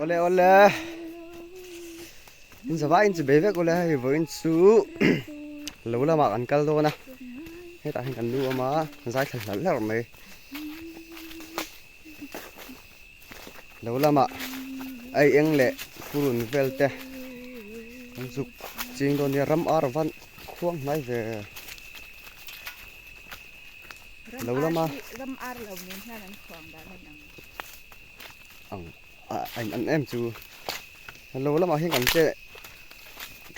Awle awle in zavai in chi bei vek awle hei vawiin chu lo lamah kan kal dawn a hetah hian kan nu awm a zai thla hlarh hlarh mai lo lamah ai eng leh purun vel te an zuk ching dawn nia ram ar van khuang hnai ve. Lo lama ram ar lo nen hian an khuang dan a inang. Ang a a in an em chu lo lamah hian kan che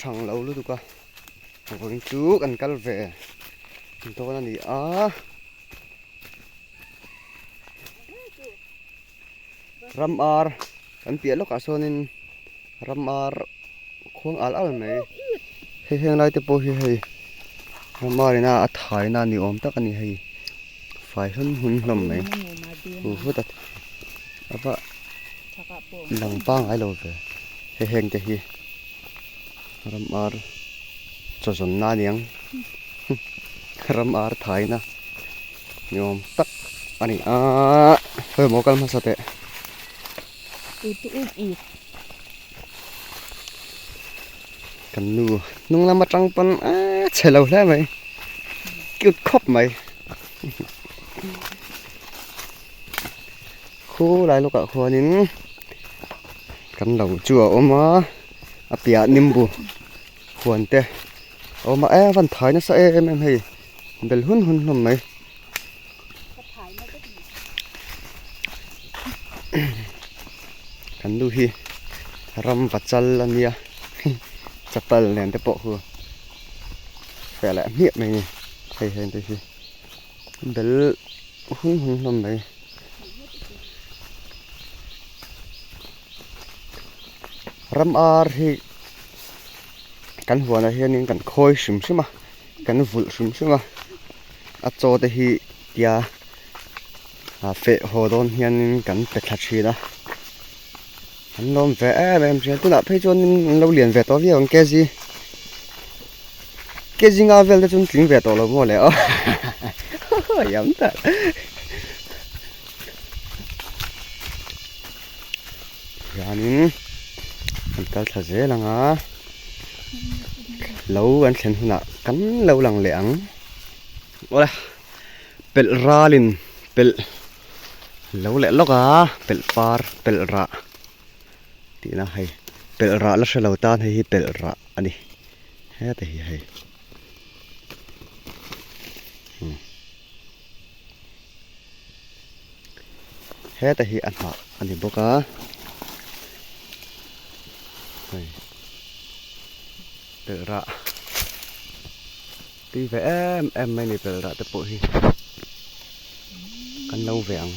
thang lo lutuk a vawiin chu kan kal ve dawn a ni a. Ram ar kan piah lawkah sawnin ram ar khuang al al mai hei heng lai te pawh hi hei ram ar ina a thaina ni awm tak a ni hei fai hlun hun hlawm mai hu hut a a va lang pangngai lo ve hei heng te hi ram ar chaw zawnna a niang ram ar thaina. Ni awm tak a ni a, khawi maw kal hmasa teh. Kan nu hnung lam atang pawn a chhe lo hle mai, cute khawp mai. Khu lai lawkah khuanin kan lo chu a awm a, a piah nimbu huan te a awm a, e a van thai nasa em em hei. Bel hun hun hlawm mai. Kan nu hi ram va chal a nia chapal nen te pawh khu feh leh hmiah mai a ni hei heng te hi bel hun hun hlawm mai. Ram ar hi kan huanah hianin kan khawi hrim hrim a. Kan vulh hrim hrim a, a chaw te hi tia feh haw dawn hianin kan pe thla thin a, an lawm ve em em thin a, tunah phei chuan an lo lian ve tawh viau ang kg kg nga vel te chu an tling ve tawh lo maw le aw yam tak hianin an kal thla zel ang a. Lo an thlen hunah kan lo lang leh ang. Awle pelh ralin pelh lo leh lawk a pelh par pelh rah tihna hei pelh rah la hre lo tan hei hi pelh rah a ni heta hi hei heta hi a hnah a ni bawk a hei pelh rah tui ve em em mai a ni pelh rah te pawh hi kan lo ve ang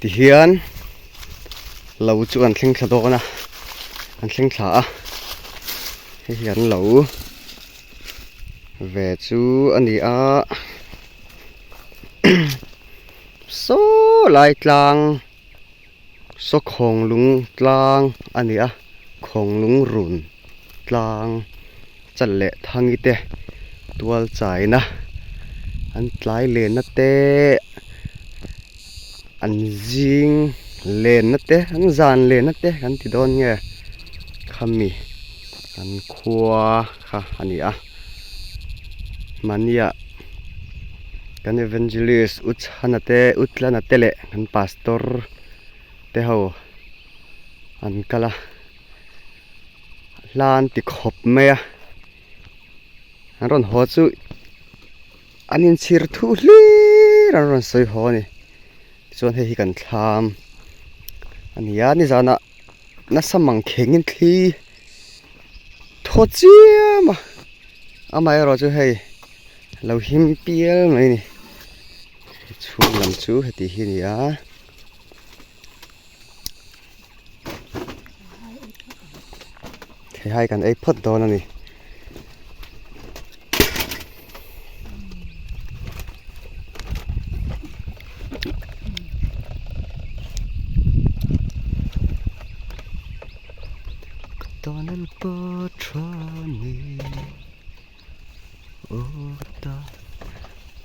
tihian lo chu an thleng thla dawn a an thleng thla a hei hi an lo ve chu a ni a saw lai tlang saw khawng lung tlang a ni a khawng lung run tlang chal leh thangi te tual chaina an tlai lenna te an zing lenna te an zan lenna te kan ti dawn nge khami an khua kha a ni a mahnia kan evangelist u chhana te u tlana te leh kan pastor te ho an kal a. Hla an ti khawp mai a an rawn haw chu an inchhir thuh hlir an rawn sawi haw a ni tichuan hei hi kan thlam a ni a nizanah nasa mang khengin thli thaw chiam a amaherawh chu hei a lo him pial mai a ni chhung lam chu heti hi a ni a. Theihai kan ei phawt dawn a ni.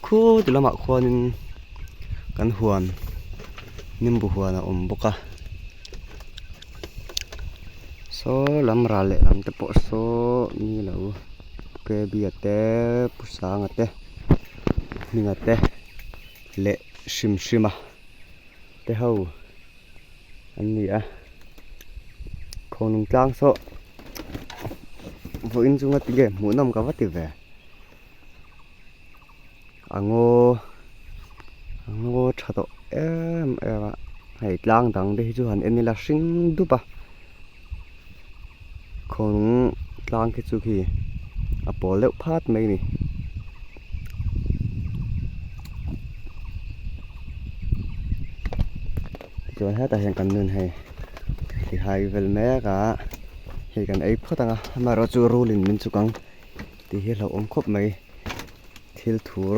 Khu ti lamah khuanin. Kan huan nimbu huan a awm bawk a saw lam ral leh lam te pawh saw mi lo kebia te pu sanga te hminga te leh hrim hrim a te ho an ni a khawnglung tlang saw vawiin chunga tinge hmuhnawm ka va ti ve. A ngaw a ngaw tha tawh em em a hei tlang dang te hi chu han en ila hring dup a khawnglung tlang khi chu khi a pawl deuh phat mai a ni. Tichuan hetah hian kan nun hei thihai vel mek a hei kan ei phawt ang a amaherawhchu rul in min chuk ang tih hi a hlauhawm khawp mai. Thil thur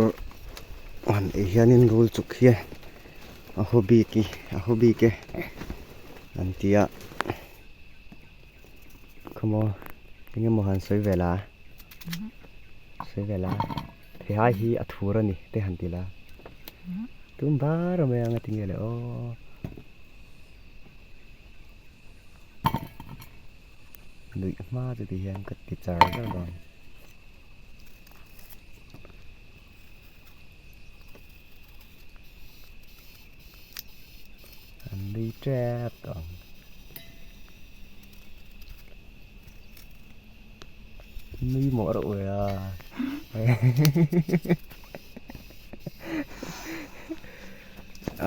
han ei hianin rul chuk hi a haw bik i a haw bik e an ti a khawmaw eng emaw han sawi ve la sawi ve la theihai hi a thur a ni te han ti la tum bar mai ang a ti nge le aw. Nuih hma chu ti hian ka ti char char dawn. An nui tep tawh ang. Nui mawh reuh ve a.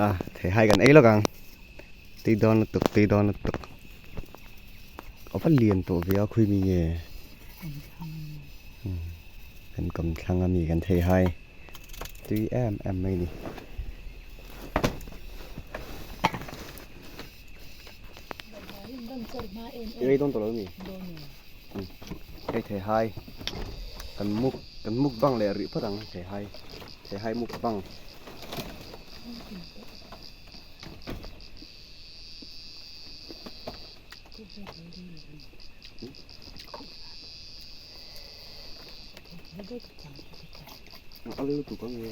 A theihai kan ei lawk ang. Tui dawn lutuk tui dawn lutuk. A va lian tawh ve a khawi mi nge. Kan kawm thlang a mi kan thei hai tui em em mai ni. Ei dawn tawh lo mi? Hei thei hai kan muk kan mukbang leh rih phawt ang thei hai thei hai mukbang. A lutuk ang e.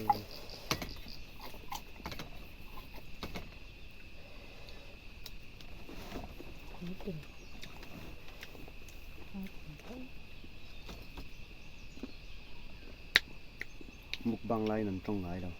Mukbang laiin an tawng ngai lo.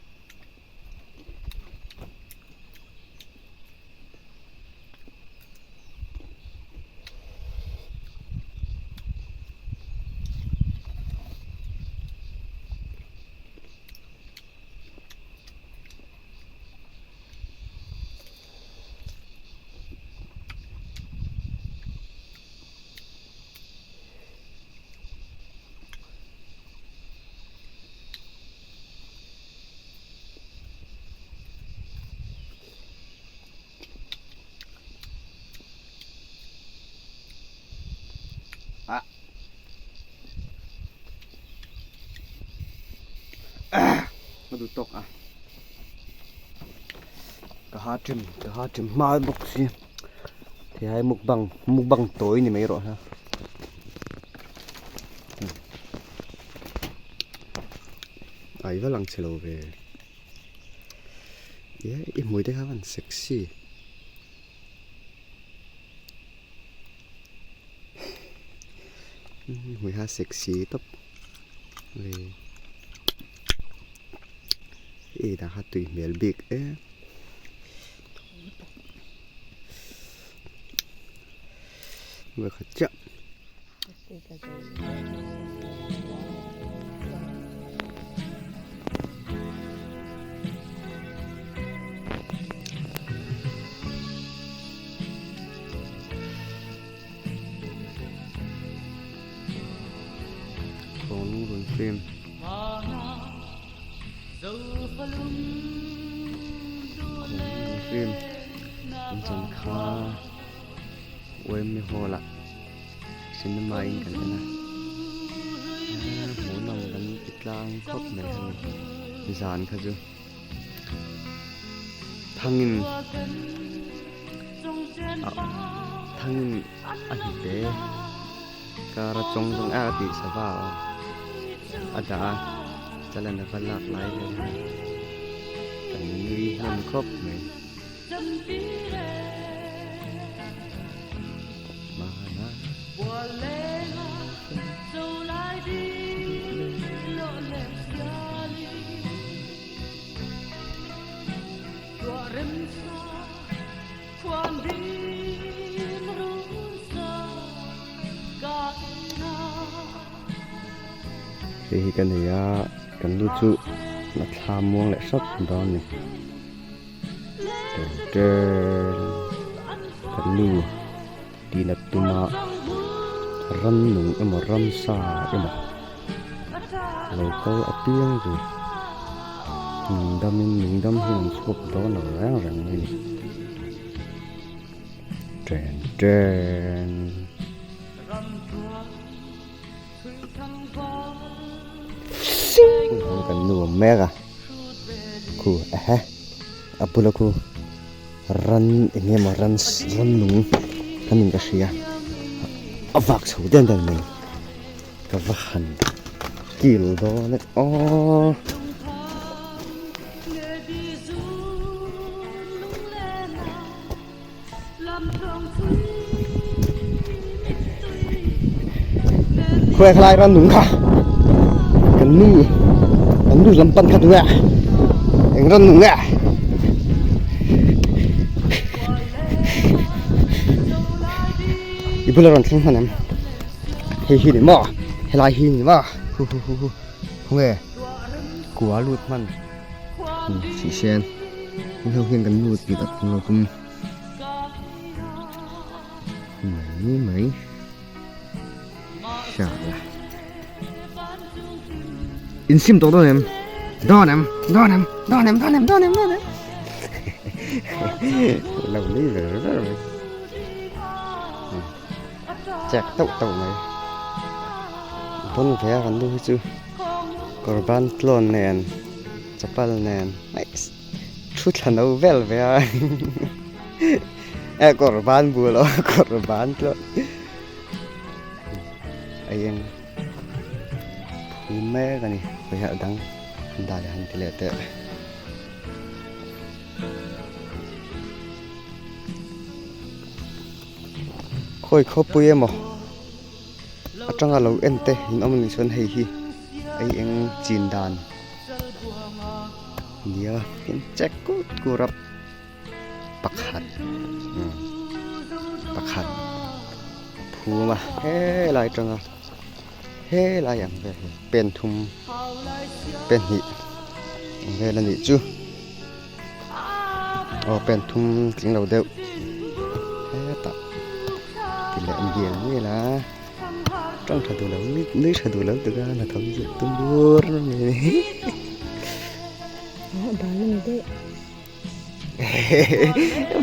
Ah. Ka duh tawk a. Ka ha ṭim, ka ha ṭim hma bawk si. Thei mukbang, mukbang tawi ni mai rawh ha. A i va lang chhe lo ve. Ye i hmui te kha van sexy. I hmui kha sexy tawp ve. I dah kha tui hmel bik e. Vawikhat chiah. Khawnglung film. Khawnglung film an chan kha Uaimi hall ah cinema in kan en a hmuhnawm kan ti tlang khawp mai hemi zan kha chu thangin ah thangin a hnute kara chawng zawng a tih sava aw a dah a chalen a va lak lai vel hi. Kan nui hnem khawp mai. Hei hi ka nei a kan nu chu a thla muang leh hrap dawn a ni tel tel kan nu tihna tuma rannung emaw ramsa emaw lo kal apiang chu nungdamin nungdam hi an chhuak dawn lo reng reng mai a ni ṭen ṭen. Kan nu awm mek a khu ehe a bula khu ran eng emaw ran rannung ka nin ka hria a vak chho den den mai ka va han kil dawn e aw. Khuai khalai ran nung kha kan nu kan nu lam pan kha tu nge eng ran nung nge i bula rawn thleng hman em hei hi ni maw helai hi ni maw hu hu hu hu khawnge kua lut hman sihsen heng ho hian kan nu tih tak lo tum. Mai mai Shala In sim tawh dawn em? Dawn em? Dawn em? Dawn em? Dawn em? Dawn em? Dawn em? Lo nui ver ver mai. Chek tauh tauh mai. Pawn ve a kan nu hi chu kawr ban tlawn nen chapal nen nice. Thu thla no vel ve a eh kawr ban bul aw kawr ban tlawn a eng phum mek a ni pawisa dang an dah leh han ti leh teh. Khawi khawpui emaw atanga lo en te in awm anih chuan hei hi a eng chin dan. Nia in check kut kur a pakhat pakhat a phum a helai atanga helai ang vel hi pen thum pen hnih ang vel a nih chu aw pen thum tling lo deuh hetah ti leh bial mial a. Tawng tha duh lo nui tha duh lo tuk a hnathawk hi chu tum bur mai a ni.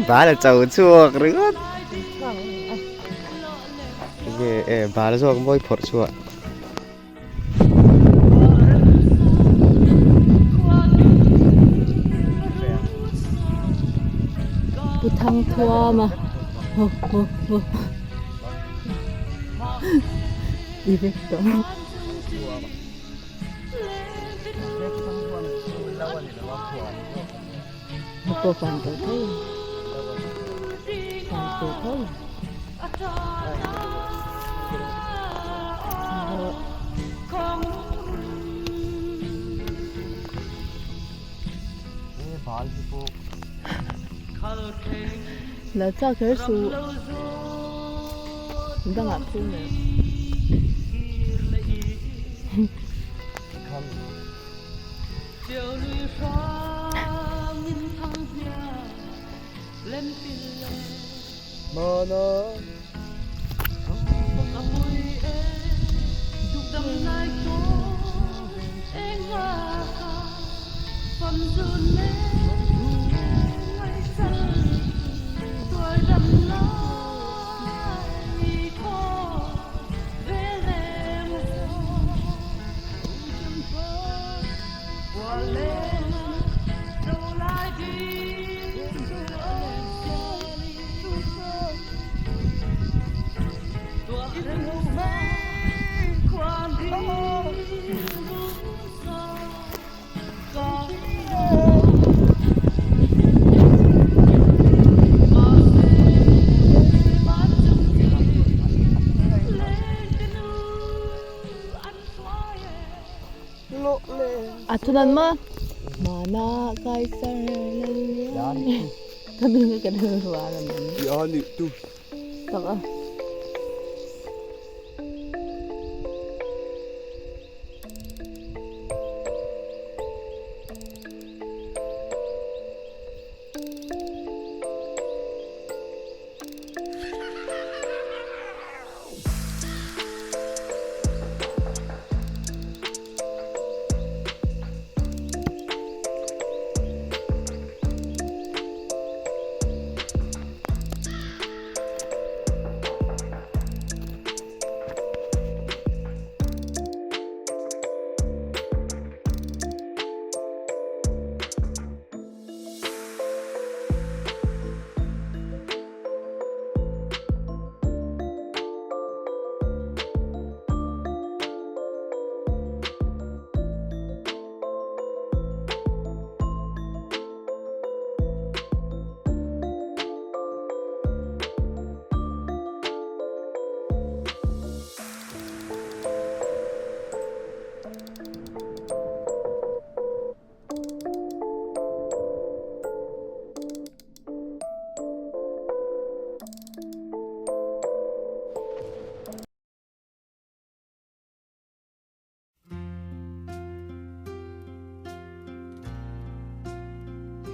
Bal a cho chhuak ringawt. Enge e bal zawk mawi phawrh chhuah. Pu Thangthuama ho ho ho i vek tawh. Pawh fan tawh tho fan tawh tho. La chak kher suh dangah phur leh. A chuan maw Mana Kaisar Lallian ka hming hi ka rilru a rawn awm. Ya nih tu. Tak a.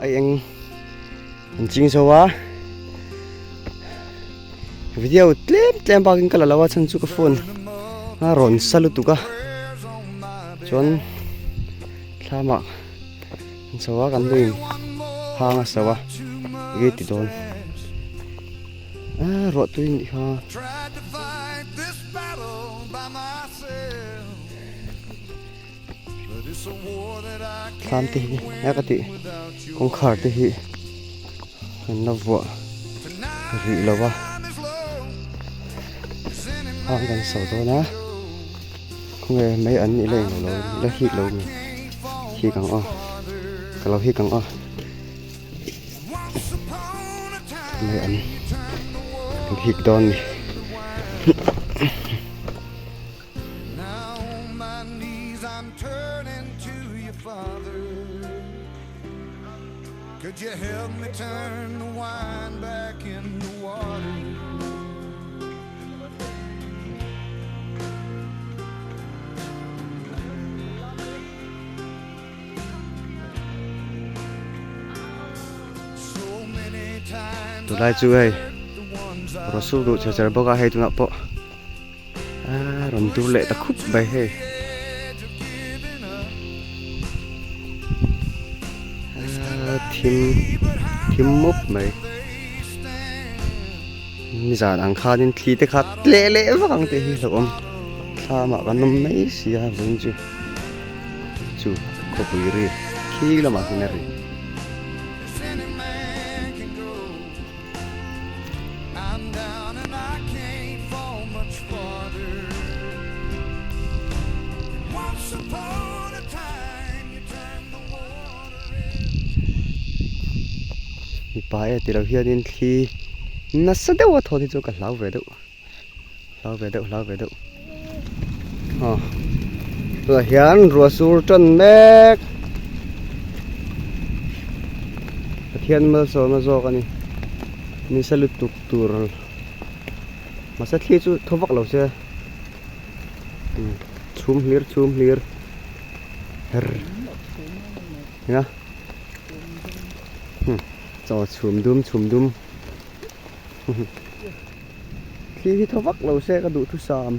A eng an ching zo a video tlem tlem bakin ka la lo a chhan chu ka phone a rawn sa lutuk a chuan thlamah an chho a kan luin hang a so a enge ti dawn ah ruah tui nih kha. Thlam te hi eng ka tih kawngkhar te hi an la vuah rih lo va hang kan so dawn a khawnge mai an nih la englo lo la hik lo mi hik ang aw ka lo hik ang aw mai an hik dawn ni. Tunlai chu hei rawh sur duh chher chher bawk a hei tunah pawh a rawn dur leh ta khup mai hei a thim thim mup mai nizan ang khanin thli te kha tleh leh vak ang tih hi hlauhawm thlamah kan awm mai si a vawiin chu chu khawpui ri khi lamah hian a ri. Mipa e tilo hianin thli nasa deuh a thawn hi chu ka hlau ve deuh hlau ve deuh hlau ve deuh aw tunah hian ruah sur tan mek Pathian malsawmna zawk a ni nisa lutuk tur mahse thli chu thaw vak lo se chhum hlir chhum hlir her nia chaw chhum dum chhum dum. Thli hi thaw vak lo se ka duhthusam.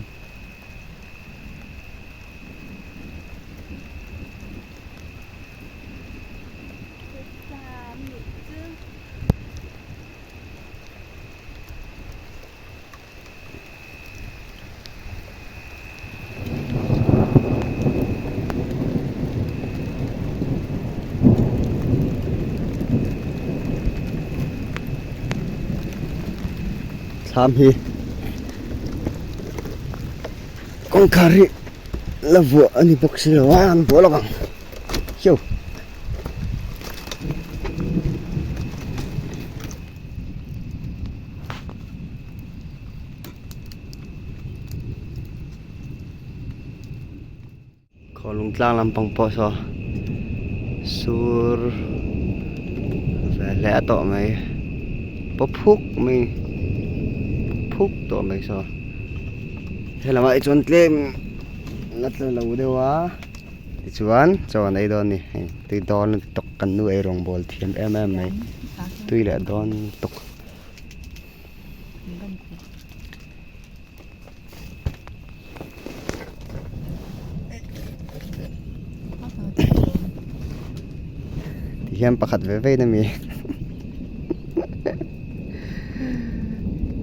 Thlam hi kawngkhar hi la vuah a ni bawk si lo a an vuah lo ang hiu. Khaw lung tlang lampang pawh saw Sur ve hle tawh mai paw phuk mai phuk tawh mai saw helamah hi chuan tlem la tla lo deuh a tichuan chaw an ei dawn a ni hei tui dawn lutuk kan nu ei rawngbawl thiam em em mai tui leh dawn lutuk. Ti hian pakhat ve ve in ami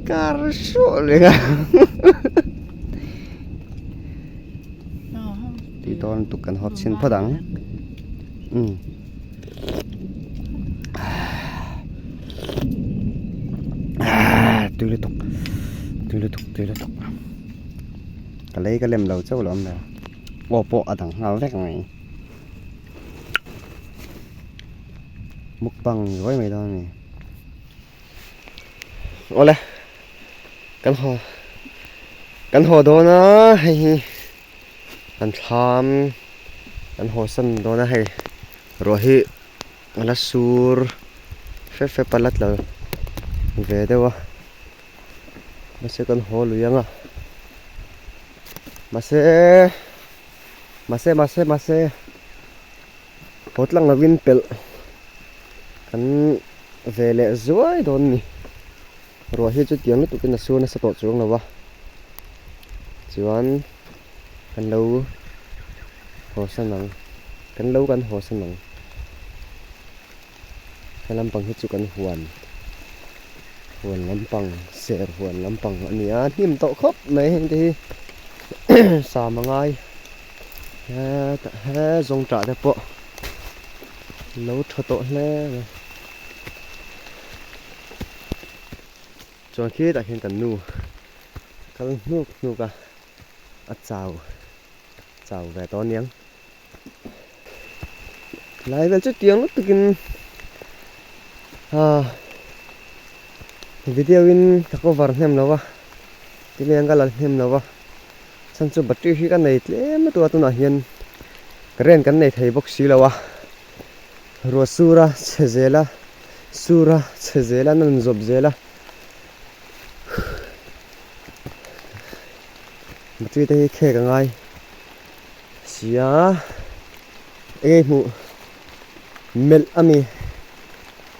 kar hruah reng a tih dawn lutuk kan hawp chhin phawt ang umm. Tui lutuk tui lutuk tui lutuk ka lei ka lem lo chauh lo awm lo aw pawh a dang nghal vek mai mukbang ruai mai dawn a ni awle kan haw kan haw dawn a hei hi kan thlam kan haw san dawn a hei ruah hi a la sur hrep hrep a la tla ve deuh a mahse kan haw lui ang a mahse mahse mahse mahse haw tlang lovin pelh kan ve leh zuai dawn a ni. Ruah hi chutiang lutukin a sur nasa tawh chuang lo a, chuan kan lo haw san ang, kan lo kan haw san ang. He lampang hi chu kan huan, huan lampang, ser huan lampang a ni a, hnim tawh khawp mai heng te hi sam a ngai hetah he zawngṭah te pawh lo tha tawh hle mai. Chuan khitah khian kan nu kal hnuk hnuk a, a chau chau ve tawh aniang. Lai vel chu tiang lutukin ah video in ka cover hnem lo va, tinge ka la hnem lo va, chhan chu battery hi ka nei tlem lutuk a tunah hian current kan nei thei bawk si lo a. Ruah sur a chhe zel a, sur a chhe zel a, an rawn zawp zel a. Battery te hi khek a ngai si a, eng nge hmuh melh a mi,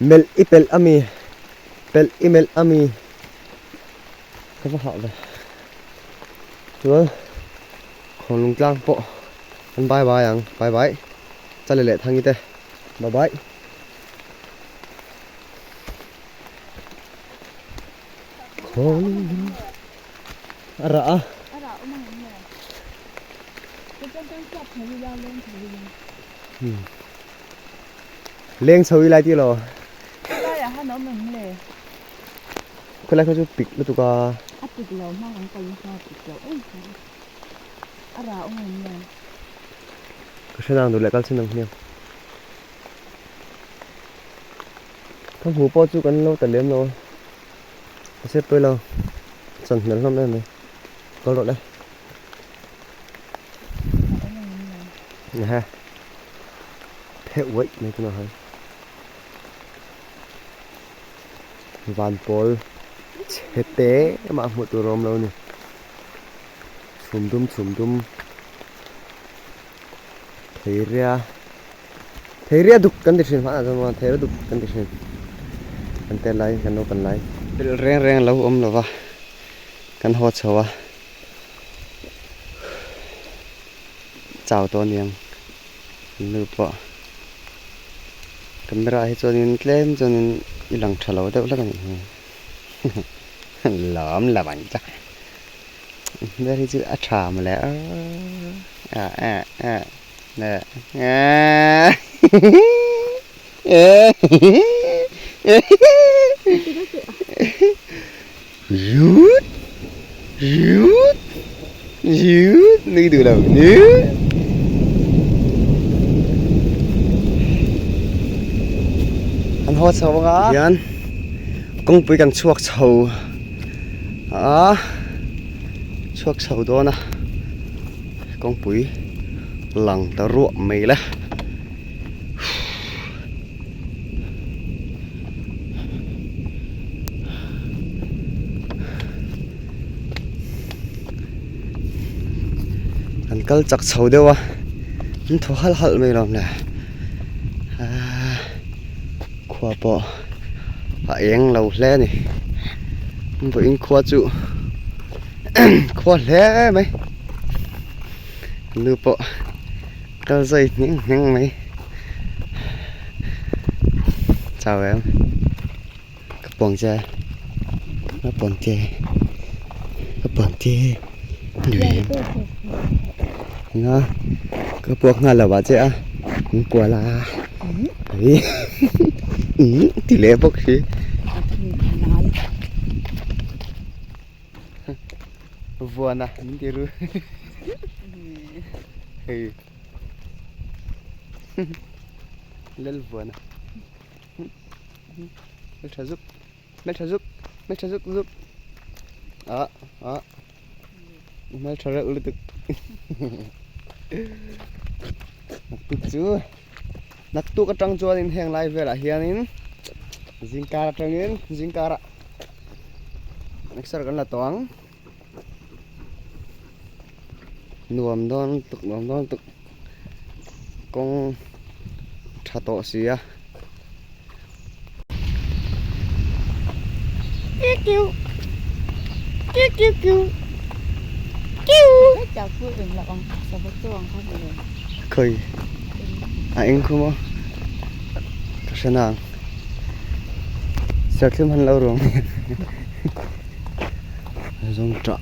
melh i pelh a mi, pelh i melh a mi ka va hah ve. Chuan khawnglung tlang pawh an bye bye ang, bye bye. Chale leh Thangi te bye bye. Khawnglung a rah a. Leng chho i lai tih lo. Khawilai kha chu pik lutuk a. A pik lo hma kan kal nasa pik lo em em. A rah awm em le? Ka hre nang duh leh kal chin ang hmiang. Ka hmuh pawh chu kan lo ta lem lo a. Ka hriat pawi lo. Chan hmel hlawm em mai. Kal rawh le. Ehe. Pheh uaih mai tunah hian. Van pawl chhe te mah hmuh tur a awm lo a ni. Chhum dum chhum dum theiria theiria duk kan ti thin hmanah chuan maw theiria duk kan ti thin kan tel lai kan naupan lai belh reng reng a lo awm lo va kan haw chho a chau tawh aniang nu pawh camera ah hi chuanin tlem chuanin i lang tha lo deuh hlek a nih hi lawm lo ang che. Hmel hi chu a tha mawle Zut zut zut nui duh lo An haw chho ang a hian kawngpui kan chhuak chho a chhuak chho dawn a kawngpui lang ta ruah mai la. Kan kal chak chho deuh a an thaw halh halh mai lawm le aaa khua pawh a eng lo hle a ni vawiin khua chu khua hle mai nu pawh kal zai hneng hneng mai chau em ka puang che ka puang che ka puang che enga ka puak nghal lo ah che a in kual a ih ti leh bawk si vuana min ti ru hei lal vuana. Hmeltha zuk hmeltha zuk hmeltha zuk zuk ah ah hmeltha reuh lutuk naktuk chu naktuk atang chuanin heng lai velah hianin zingkar atangin zingkarah mixer kan la tawh ang nuam dawn lutuk nuam dawn lutuk. Kawng tha tawh si a. Khawi a eng khum aw ka hre nang serthlum han lo ruang zawng tah.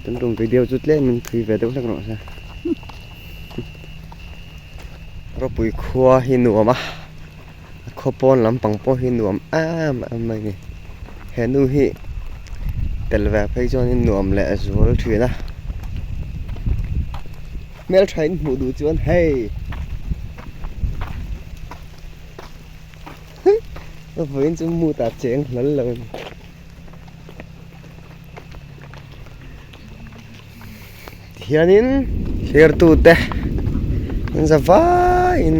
Kan tum video chu tlem in thui ve deuh hlek rawh se. Ropui khua hi nuam a, a khaw pawn lampang pawh hi nuam em em mai a ni. He nu hi tel ve phei chuanin nuam leh zual thin a. Hmeltha in hmuh duh chuan hei. Vawiin chu mood ah cheng hlawl lo a ni. Tihianin thirtute an za vaiin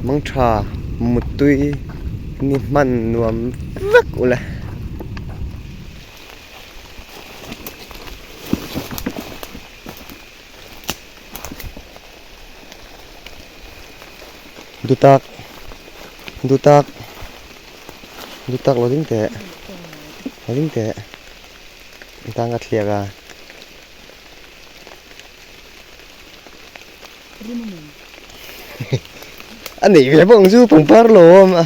mangtha muttui ni hman nuam vek ule. Dutak dutak dutak lo ding teh lo ding teh i tan ka thliak a a neih ve bawk ang chu pangpar lo a awm a.